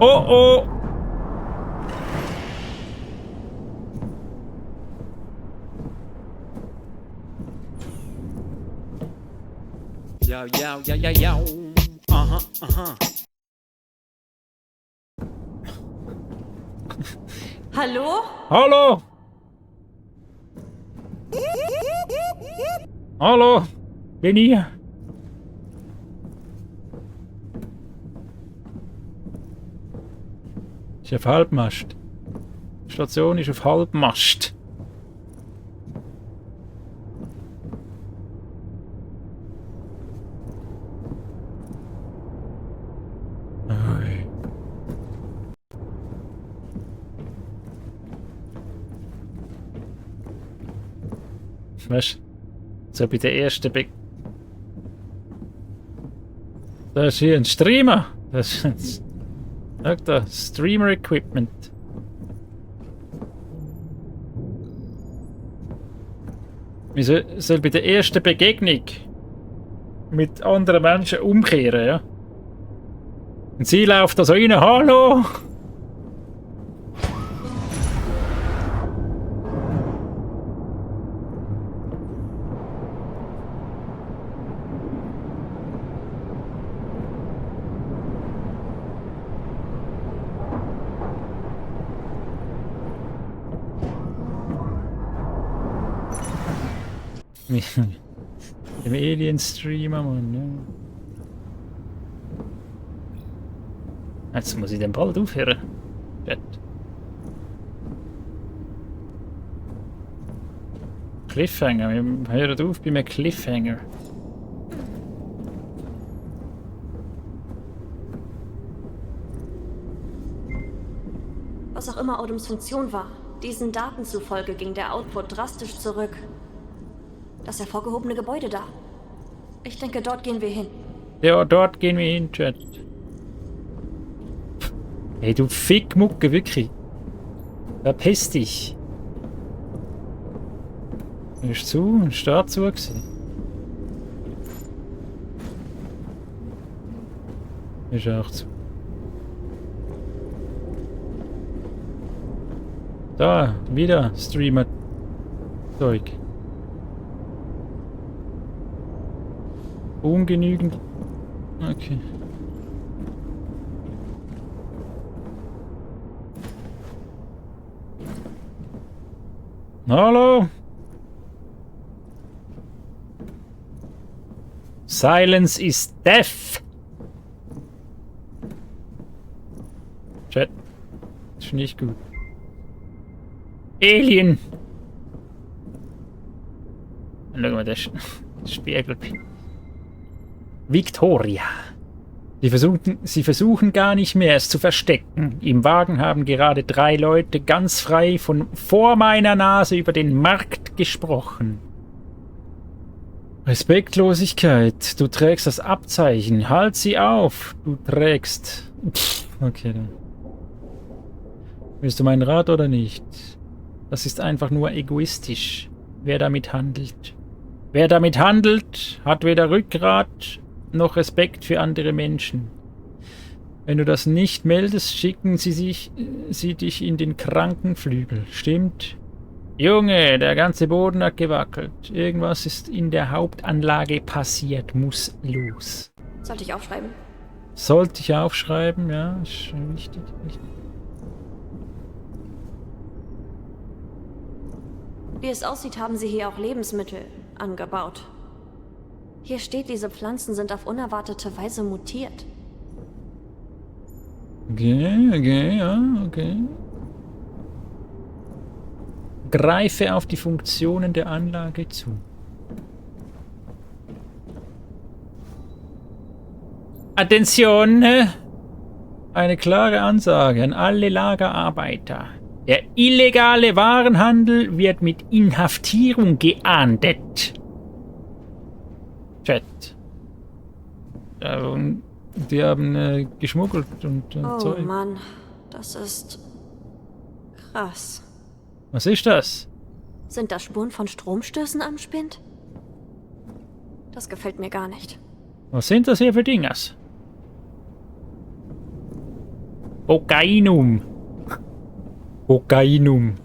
Oh oh! Yo, yo, yo, yo, yo. Aha, aha. Hallo? Hallo! Hallo! Bin hier. Ist auf Halbmast. Die Station ist auf Halbmast. Ui. Weißt du, so bei der ersten da ist hier ein Streamer. Das ist schau da, Streamer-Equipment. Wir soll bei der ersten Begegnung mit anderen Menschen umkehren, ja? Und sie läuft da so rein, hallo! Dem Alien-Streamer, Mann, ja. Jetzt muss ich den bald aufhören. Chat. Cliffhanger, wir hören auf bei einem Cliffhanger. Was auch immer Odoms Funktion war, diesen Daten zufolge ging der Output drastisch zurück. Das hervorgehobene Gebäude da. Ich denke, dort gehen wir hin. Ja, dort gehen wir hin, Chat. Hey, du Fickmucke, wirklich. Verpiss dich. Ist zu, ist da zu gewesen. Ist auch zu. Da, wieder Streamer-Zeug. Ungenügend. Okay. Hallo? Silence is death. Chat. Das ist nicht gut. Alien. Schau mal, das Spiegel. Victoria. Sie versuchen gar nicht mehr, es zu verstecken. Im Wagen haben gerade 3 Leute ganz frei von vor meiner Nase über den Markt gesprochen. Respektlosigkeit. Du trägst das Abzeichen. Halt sie auf. Du trägst... Okay, dann. Willst du meinen Rat oder nicht? Das ist einfach nur egoistisch. Wer damit handelt. Wer damit handelt, hat weder Rückgrat noch Respekt für andere Menschen. Wenn du das nicht meldest, schicken sie dich in den Krankenflügel. Stimmt? Junge, der ganze Boden hat gewackelt. Irgendwas ist in der Hauptanlage passiert. Muss los. Sollte ich aufschreiben? Sollte ich aufschreiben, ja. Ist wichtig. Wie es aussieht, haben sie hier auch Lebensmittel angebaut. Hier steht, diese Pflanzen sind auf unerwartete Weise mutiert. Okay, ja, okay. Greife auf die Funktionen der Anlage zu. Attention! Eine klare Ansage an alle Lagerarbeiter. Der illegale Warenhandel wird mit Inhaftierung geahndet. Chat. Die haben geschmuggelt und Zeug. Oh Mann, das ist krass. Was ist das? Sind da Spuren von Stromstößen am Spind? Das gefällt mir gar nicht. Was sind das hier für Dingers? Kokainum. Kokainum.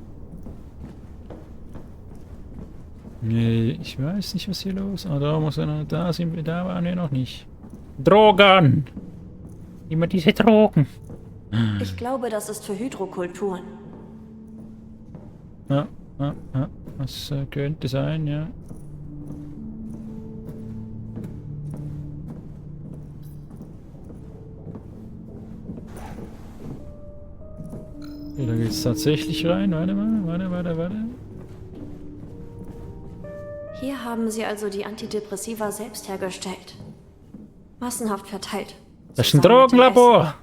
Nee, ich weiß nicht, was hier los ist. Ah, da muss er noch, da waren wir noch nicht. Drogen! Immer diese Drogen. Ich glaube, das ist für Hydrokulturen. Ja, das könnte sein, ja. Okay, da geht's tatsächlich rein. Warte mal. Hier haben sie also die Antidepressiva selbst hergestellt. Massenhaft verteilt. Das ist ein Zusammen mit dem Drogenlabor!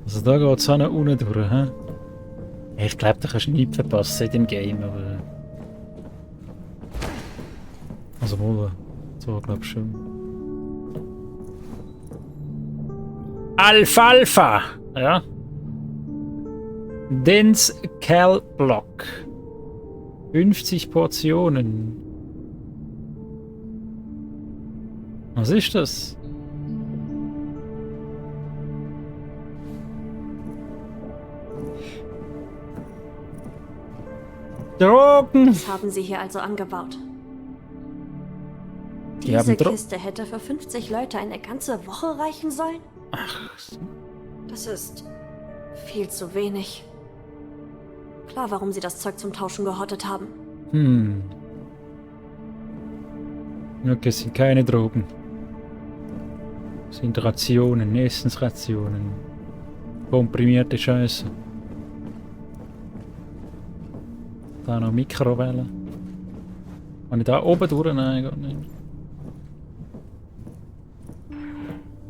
Also da geht es auch noch unten durch, hä? Ich glaube, da kannst du nichts verpassen in dem Game, aber... Also wohl, so glaube ich schon. Alfalfa! Ja. Dense Cal Block. 50 Portionen. Was ist das? Drogen! Das haben sie hier also angebaut. Die haben Diese Kiste hätte für 50 Leute eine ganze Woche reichen sollen? Ach, Das ist viel zu wenig. Klar, warum sie das Zeug zum Tauschen gehortet haben. Okay, es sind keine Drogen. Es sind Rationen, Essensrationen. Komprimierte Scheiße. Da noch Mikrowellen. Kann ich da oben durch? Nein, gar nicht.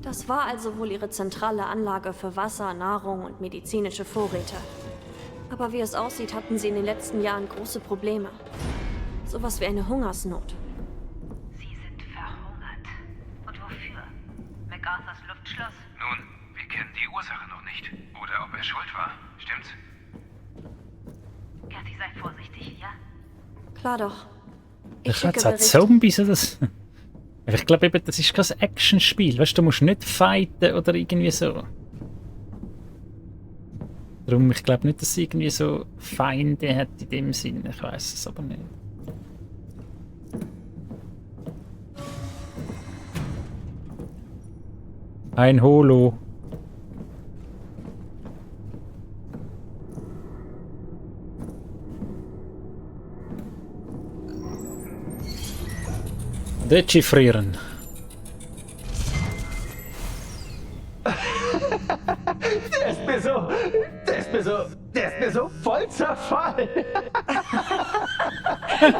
Das war also wohl ihre zentrale Anlage für Wasser, Nahrung und medizinische Vorräte. Aber wie es aussieht, hatten sie in den letzten Jahren große Probleme. Sowas wie eine Hungersnot. Sie sind verhungert. Und wofür? MacArthurs Luftschloss? Nun, wir kennen die Ursache noch nicht. Oder ob er schuld war. Stimmt's? Kathy, sei vorsichtig, ja? Klar doch. Ich schicke hatte Bericht. Zombies oder so. Aber ich glaube eben, das ist kein Actionspiel. Weißt du, du musst nicht fighten oder irgendwie so. Darum, ich glaube nicht, dass sie irgendwie so Feinde hat in dem Sinn. Ich weiß es aber nicht. Ein Holo. Dechiffrieren. Der ist mir so voll zerfallen.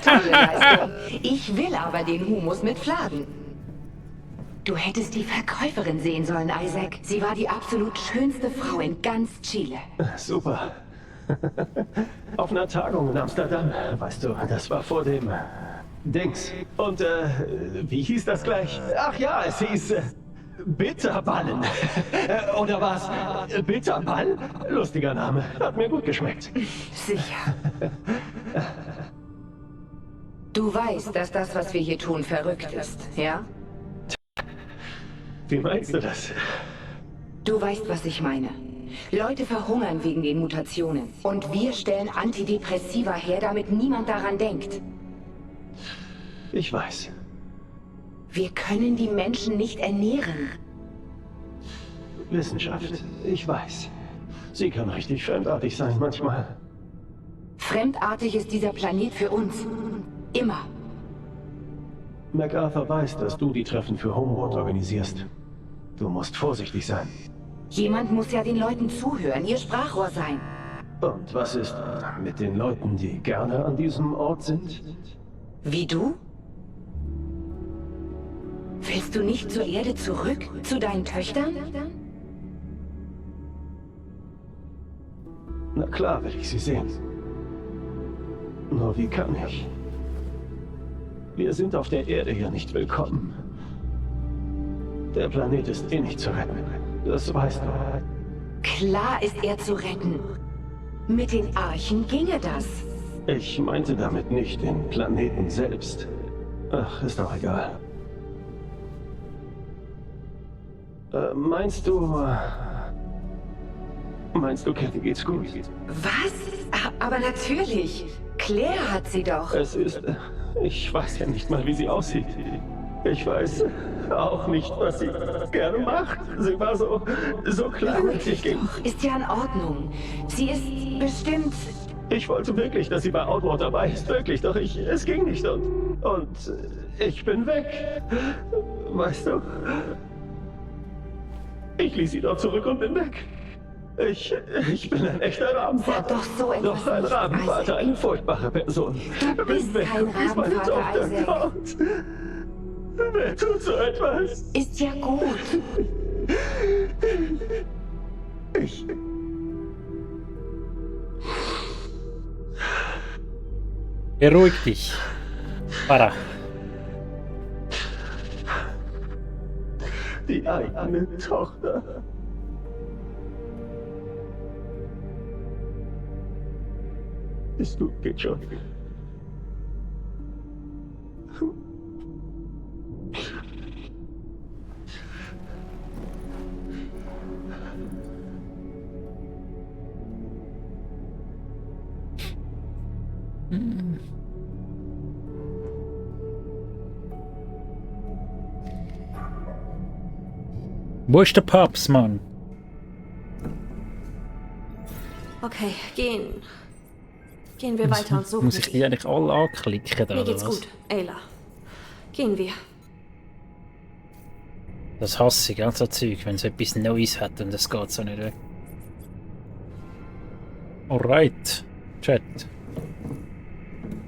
Tolle Leistung. Ich will aber den Humus mit Fladen. Du hättest die Verkäuferin sehen sollen, Isaac. Sie war die absolut schönste Frau in ganz Chile. Super. Auf einer Tagung in Amsterdam, weißt du, das war vor dem Dings. Und wie hieß das gleich? Ach ja, es hieß Bitterballen. Oder was? Bitterball? Lustiger Name. Hat mir gut geschmeckt. Sicher. Du weißt, dass das, was wir hier tun, verrückt ist, ja? Wie meinst du das? Du weißt, was ich meine. Leute verhungern wegen den Mutationen. Und wir stellen Antidepressiva her, damit niemand daran denkt. Ich weiß. Wir können die Menschen nicht ernähren. Wissenschaft. Ich weiß. Sie kann richtig fremdartig sein manchmal. Fremdartig ist dieser Planet für uns. Immer. MacArthur weiß, dass du die Treffen für Homeworld organisierst. Du musst vorsichtig sein. Jemand muss ja den Leuten zuhören, ihr Sprachrohr sein. Und was ist mit den Leuten, die gerne an diesem Ort sind? Wie du? Willst du nicht zur Erde zurück? Zu deinen Töchtern? Na klar will ich sie sehen. Nur wie kann ich? Wir sind auf der Erde hier nicht willkommen. Der Planet ist eh nicht zu retten. Das weißt du. Klar ist er zu retten. Mit den Archen ginge das. Ich meinte damit nicht den Planeten selbst. Ach, ist doch egal. Meinst du, Kathy geht's gut? Was? Aber natürlich. Claire hat sie doch. Es ist... Ich weiß ja nicht mal, wie sie aussieht. Ich weiß auch nicht, was sie gerne macht. Sie war so klein, als ich ging. Doch, ist ja in Ordnung. Sie ist bestimmt... Ich wollte wirklich, dass sie bei Outward dabei ist. Wirklich, doch es ging nicht. Und ich bin weg. Weißt du? Ich ließ sie dort zurück und bin weg. Ich bin ein echter Rabenvater. Doch so etwas Doch ein nicht, Rabenvater, Isaac. eine furchtbare Person. Du bist Bin weg, kein bis meine Rabenvater, Tochter Isaac. kommt. Wer tut so etwas? Ist ja gut. Ich... Beruhig dich. Para. Die eigene Tochter. Ist gut, geht schon. Wo ist der Papst, Mann? Okay, gehen wir weiter und suchen Muss ich sie. die eigentlich alle anklicken da, Mir oder geht's was? gut, Ayla. Gehen wir. Das hasse ich, ganz so Zeug, wenn es etwas Neues hat und es geht so nicht weg. Alright, Chat.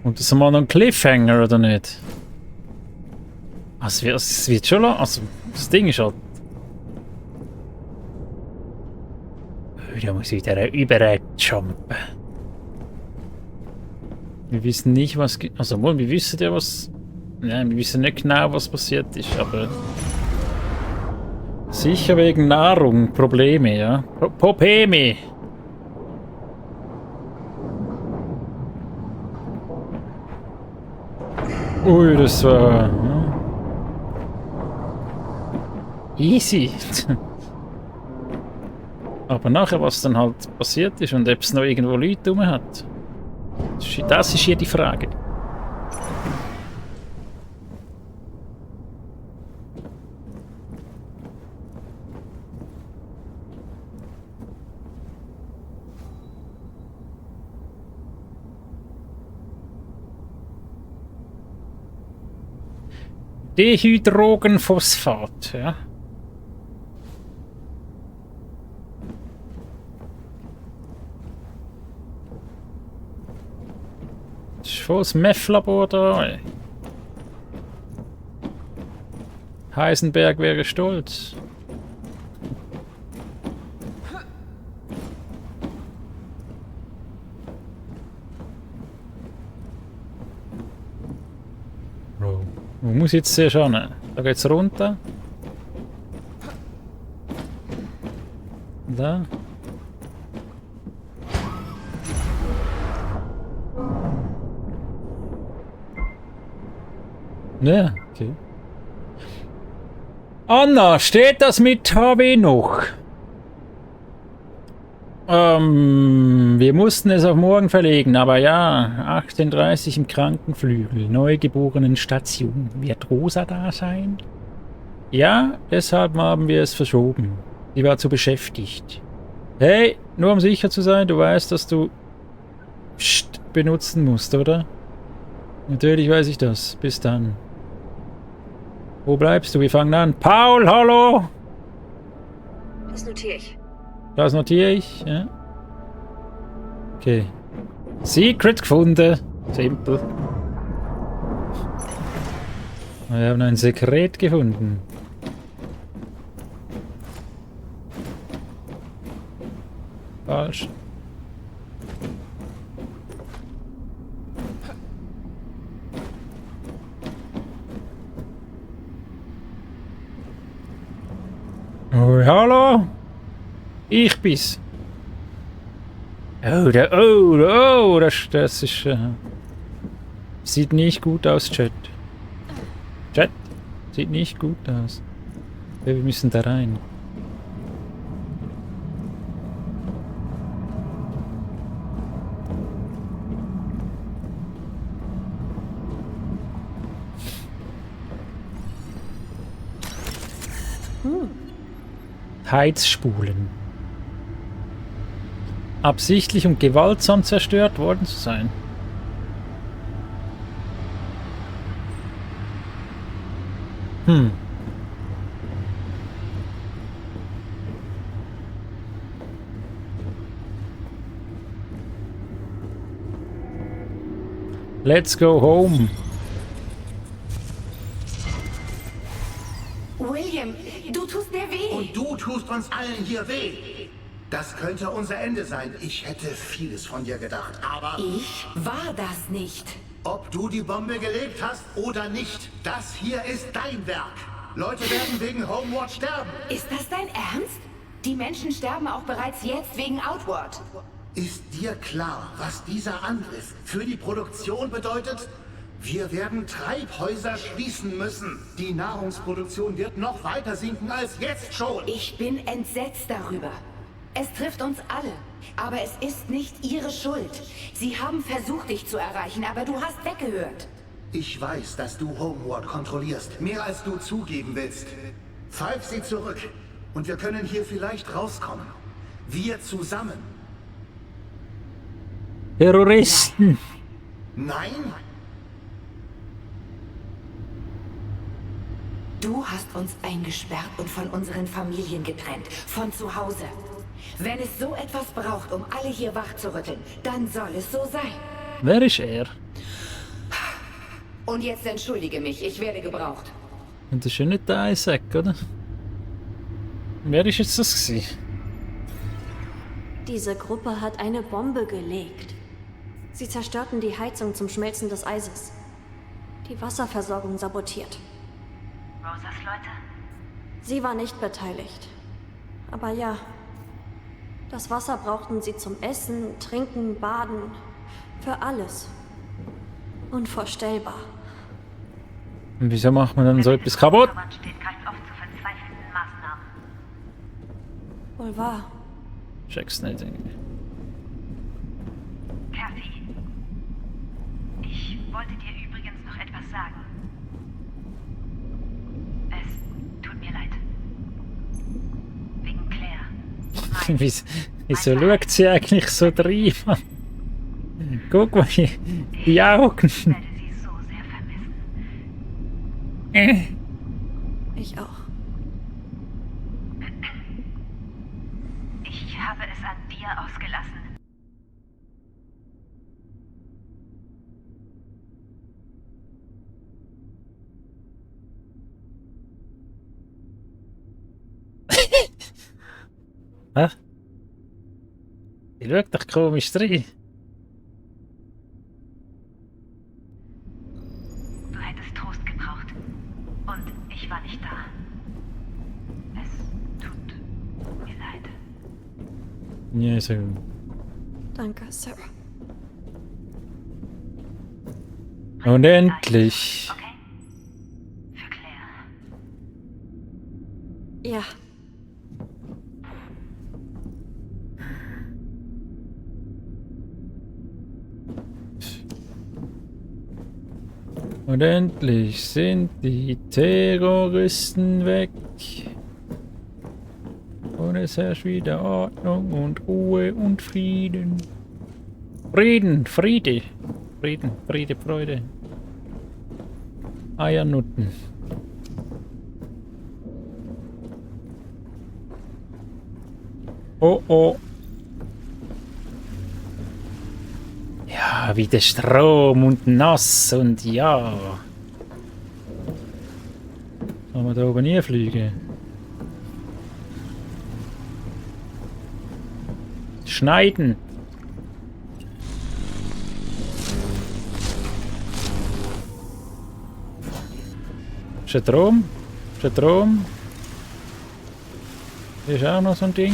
Und das ist mal noch ein Cliffhanger, oder nicht? Also, es wird schon lang. Also, das Ding ist halt. Da muss ich wieder überall jumpen. Wir wissen nicht, was. Also, wohl, wir wissen ja, was. Nein, wir wissen nicht genau, was passiert ist, aber. Sicher wegen Nahrung Probleme, ja? Probleme! Ui, das war... Ja. Easy. Aber nachher, was dann halt passiert ist und ob es noch irgendwo Leute rum hat, das ist hier die Frage. Dehydrogenphosphat, ja. Das ist voll das Meth-Labor da, ey. Heisenberg wäre stolz. Bro. Wo muss ich jetzt zuerst hin? Da geht's runter. Da. Ja, okay. Anna, steht das mit HW noch? Wir mussten es auf morgen verlegen, aber ja, 18:30 im Krankenflügel, Neugeborenenstation. Wird Rosa da sein? Ja, deshalb haben wir es verschoben. Sie war zu beschäftigt. Hey, nur um sicher zu sein, du weißt, dass du Psst benutzen musst, oder? Natürlich weiß ich das. Bis dann. Wo bleibst du? Wir fangen an. Paul, hallo! Das notiere ich. Das notiere ich, ja. Okay. Secret gefunden. Simpel. Wir haben ein Sekret gefunden. Falsch. Oh, hallo? Ich bin's. Das ist... sieht nicht gut aus, Chat. Chat, sieht nicht gut aus. Wir müssen da rein. Heizspulen. Absichtlich und gewaltsam zerstört worden zu sein. Let's go home. William, du tust mir weh. Und du tust uns allen hier weh. Das könnte unser Ende sein. Ich hätte vieles von dir gedacht, aber... Ich war das nicht. Ob du die Bombe gelegt hast oder nicht, das hier ist dein Werk. Leute werden wegen Homeward sterben. Ist das dein Ernst? Die Menschen sterben auch bereits jetzt wegen Outward. Ist dir klar, was dieser Angriff für die Produktion bedeutet? Wir werden Treibhäuser schließen müssen. Die Nahrungsproduktion wird noch weiter sinken als jetzt schon. Ich bin entsetzt darüber. Es trifft uns alle. Aber es ist nicht ihre Schuld. Sie haben versucht, dich zu erreichen, aber du hast weggehört. Ich weiß, dass du Homeward kontrollierst. Mehr als du zugeben willst. Pfeif sie zurück. Und wir können hier vielleicht rauskommen. Wir zusammen. Terroristen. Nein? Du hast uns eingesperrt und von unseren Familien getrennt. Von zu Hause. Wenn es so etwas braucht, um alle hier wach zu rütteln, dann soll es so sein. Wer ist er? Und jetzt entschuldige mich, ich werde gebraucht. Und das ist ja nicht der Isaac, oder? Wer ist jetzt das gewesen? Diese Gruppe hat eine Bombe gelegt. Sie zerstörten die Heizung zum Schmelzen des Eises. Die Wasserversorgung sabotiert. Rosas Leute? Sie war nicht beteiligt. Aber ja, das Wasser brauchten sie zum Essen, Trinken, Baden. Für alles. Unvorstellbar. Und wieso macht man dann so etwas kaputt? Steht greift oft zu verzweifelten Maßnahmen. Wohl wahr. Check's nicht irgendwie. Kathy, ich wollte dir übrigens noch etwas sagen. Es tut mir leid. Wegen Claire. Wieso schaut sie eigentlich so rein? Guck mal, die Augen. Ich werde sie so sehr vermissen. Ich auch. Ich habe es an dir ausgelassen. Hä? Die schaut doch komisch rein. Du hättest Trost gebraucht. Und ich war nicht da. Es tut mir leid. Ja, so. Danke, Sir. Und endlich. Okay? Für Claire. Ja. Und endlich sind die Terroristen weg. Und es herrscht wieder Ordnung und Ruhe und Frieden. Frieden, Friede. Frieden, Friede, Freude. Eiernutten. Oh oh. Ja, wieder Strom und nass und ja. Kann man da oben nie fliegen? Schneiden. Ist ein Strom? Ist ein Strom? Hier ist auch noch so ein Ding.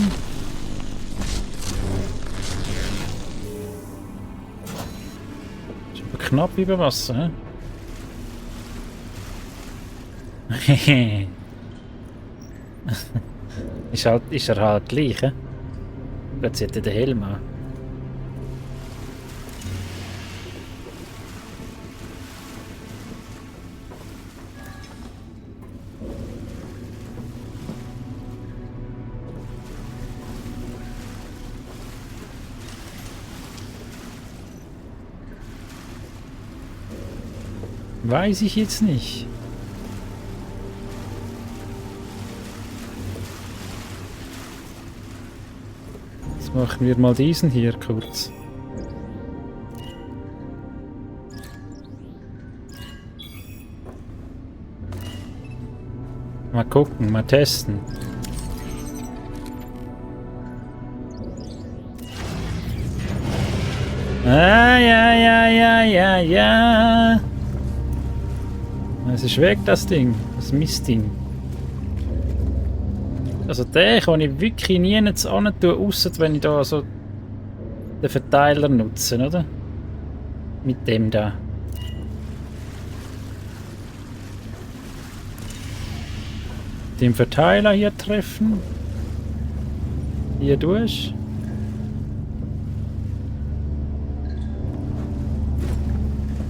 knapp über Wasser, hä? ist er halt gleich, hä? Jetzt zieht er den Helm an. Weiß ich jetzt nicht. Jetzt machen wir mal diesen hier kurz. Mal gucken, mal testen. Ah, ja. Es ist weg, das Ding. Das Mistding. Also den kann ich wirklich nie hin tun, ausser wenn ich da so den Verteiler nutze, oder? Mit dem da. Den Verteiler hier treffen. Hier durch.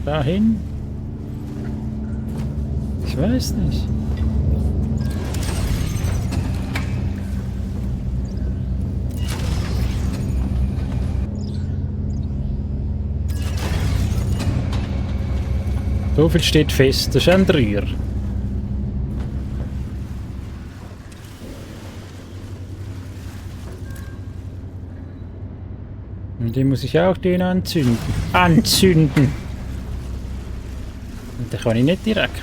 Dahin. Ich weiß nicht. So viel steht fest, das ist ein Dreier. Und den muss ich auch den anzünden. Anzünden! Und den kann ich nicht direkt.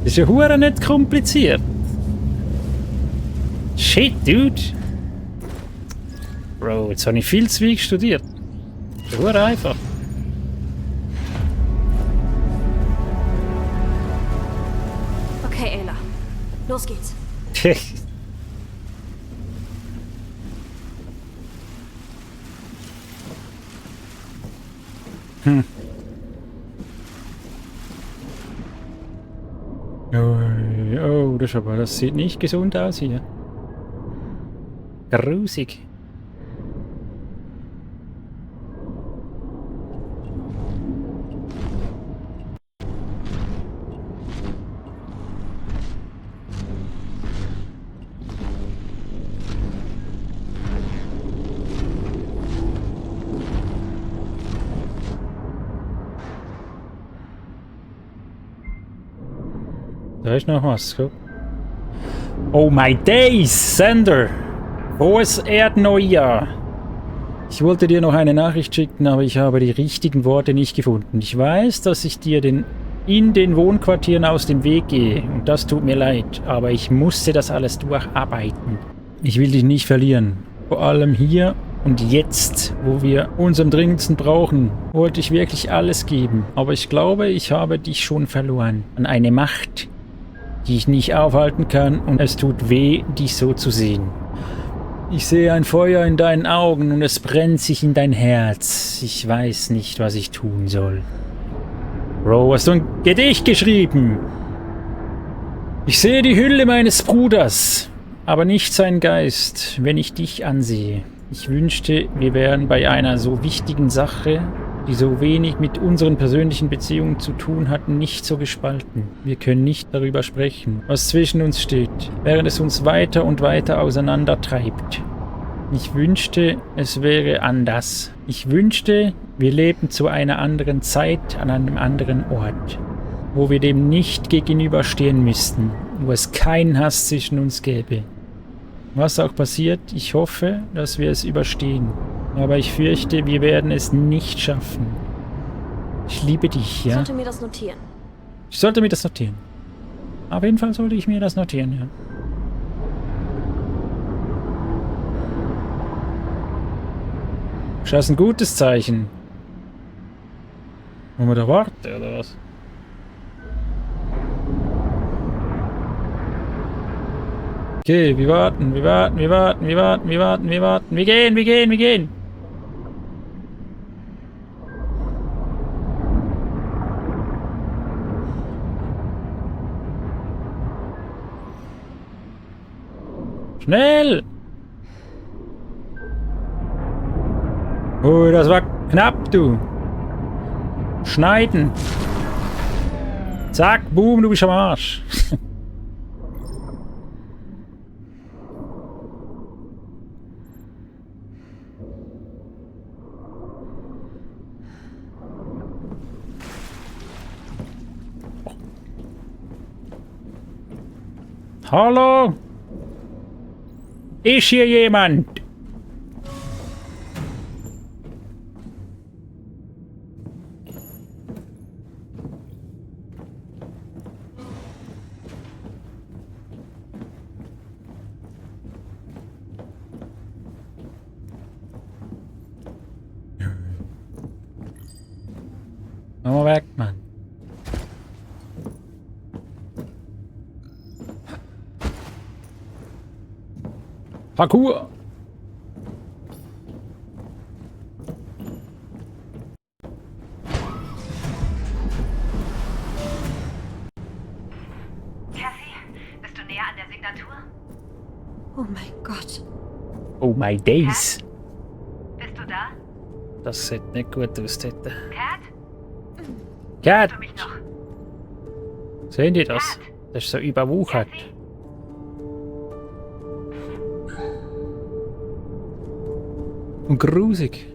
Das ist ja hure nicht kompliziert. Shit, dude. Bro, jetzt habe ich viel zu wenig studiert. Das ist hure einfach. Okay, Ayla. Los geht's. Oh, das sieht nicht gesund aus hier. Grusig. Da ist noch was, guck. Oh my days, Sander! Frohes Erdneujahr! Ich wollte dir noch eine Nachricht schicken, aber ich habe die richtigen Worte nicht gefunden. Ich weiß, dass ich dir in den Wohnquartieren aus dem Weg gehe und das tut mir leid, aber ich musste das alles durcharbeiten. Ich will dich nicht verlieren. Vor allem hier und jetzt, wo wir uns am dringendsten brauchen, wollte ich wirklich alles geben. Aber ich glaube, ich habe dich schon verloren. An eine Macht, die ich nicht aufhalten kann, und es tut weh, dich so zu sehen. Ich sehe ein Feuer in deinen Augen und es brennt sich in dein Herz. Ich weiß nicht, was ich tun soll. Bro, hast du ein Gedicht geschrieben? Ich sehe die Hülle meines Bruders, aber nicht sein Geist, wenn ich dich ansehe. Ich wünschte, wir wären bei einer so wichtigen Sache, die so wenig mit unseren persönlichen Beziehungen zu tun hatten, nicht so gespalten. Wir können nicht darüber sprechen, was zwischen uns steht, während es uns weiter und weiter auseinandertreibt. Ich wünschte, es wäre anders. Ich wünschte, wir lebten zu einer anderen Zeit an einem anderen Ort, wo wir dem nicht gegenüberstehen müssten, wo es keinen Hass zwischen uns gäbe. Was auch passiert, ich hoffe, dass wir es überstehen. Aber ich fürchte, wir werden es nicht schaffen. Ich liebe dich, ja? Ich sollte mir das notieren. Ich sollte mir das notieren. Auf jeden Fall sollte ich mir das notieren, ja. Ist das ein gutes Zeichen? Wollen wir da warten, oder was? Okay, wir warten. Wir gehen. Schnell! Oh, das war knapp, du. Schneiden. Zack, boom, du bist am Arsch. Hallo? Ist hier jemand? Komm mal weg, Mann. Parkour! Cassie, bist du näher an der Signatur? Oh mein Gott. Oh my days. Bist du da? Das sieht nicht gut aus dort. Cat? Cat! Hörst du mich noch? Sehen die das? Das ist so überwuchert. Cassie? Und grusig.